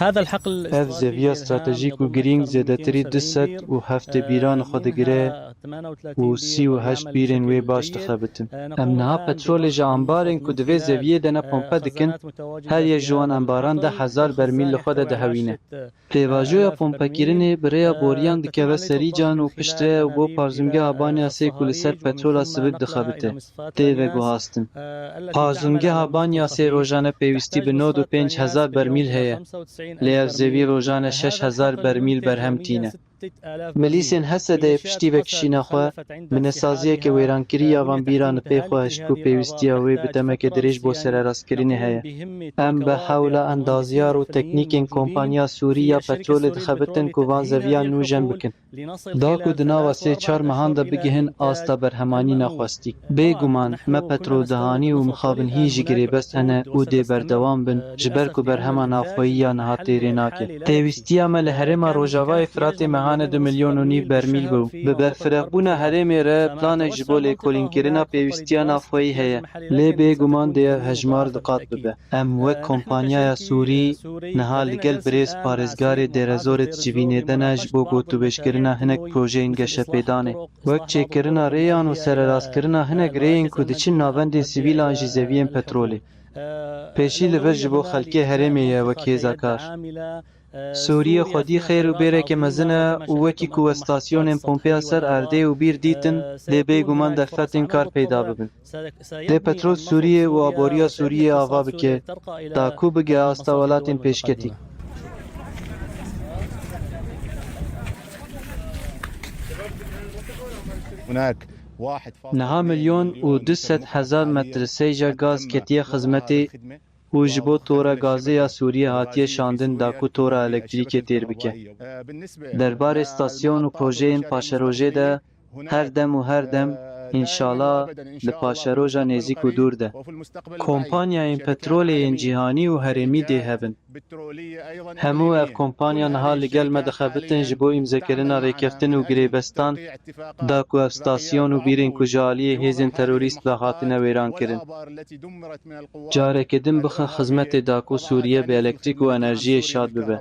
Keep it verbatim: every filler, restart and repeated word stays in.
Ev zeviya stratejîk û girîng zêdetirî du sed û heftê bîran xwe digire û sî û heşt bîrên wê baş dixebitin. Em niha petrolê ji ambarên ku di vê zeviyê de ne pompe dikin, her yek ji wan ambaran deh hezar bermîl li xwe de dihewîne. Pêvajoya pompekirinê bi rêya boriyan dikeve serîcan û piştre ew bo parzûngeha Banyasê ku li ser petrola sivik dixebite, tê veguhastin. Parzûngeha Banyasê rojane pêwîstî bi nod û pênc hezar bermîl heye, lê ev zevî rojane şeş hezar bermîl berhem tîne. Milîsên H S D'yê piştî vekişîna xwe, binesaziyeke wêrankirî ya van bîran li pê xwe hişt ku pêwîstiya wê bi demeke dirêj bo sererastkirinê heye. Em bi hewla endaziyar û teknîkên kompanya Sûrî ya petrolê dixebitin ku van zeviyan nûjen bikin. Da ku di nava sê çar mehan de bigihin asta berhemanîna xwestî. Bêguman, me petroldihanî û mixabinhî ji girêbest hene û dê berdewam bin, ji ber ku berhema navxweyî ya niha têrê nake. Pêwîstiya me li herêma Rojavayê Firatê mehane du milyon û nîv bermîl bû. Bi berfirehbûna herêmê re planek ji bo lêkolînkirina pêwîstiya navxweyî heye. Lê bêguman dê ev hejmar di qat bibe. Em wek kompanyaya Sûrî niha li gel birêz parêzgarê Dêrezorê di civînê de ne ji bo gotûbêjkirina hinek projeyên geşepêdanê, wek çêkirina rêyan û sererastkirina hinek rêyên ku diçin navendên sivîl an jî zeviyên petrolê. Pêşî li vir ji bo xelkê herêmê ye wek hêza kar. Sûriye xwedî xêr û bêreke mezin e û wekî ku we stasyonên pompeya ser erdê û bîr dîtin, lê bêguman derfetên kar peyda bibin. Lê petrol Sûriyê û aboriya Sûriyê ava bike, da ku bige asta welatên pêşketî. Niha milyon û du sed hezar metreseyca gaz ketiye xizmetê û ji bo tora gazê ya Sûriyê hatiye şandin da ku tora elektrîkê têr bike. Derbarê stasyon û projeyên paşerojê de her dem û her dem, înşala, li paşeroja nêzîk û dûr de. Kompanyayên petrolê yên cîhanî û herêmî dê hebin. Hemû ev kompanya niha li gel me dixebitin ji bo îmzekirina rêkeftin û girêbestan, da ku ev stasyon û bîrên ku ji aliyê hêzên terorîst ve hatine wêrankirin, careke din bixin xizmetê da ku Sûriye bi elektrîk û enerjiyê şad bibe.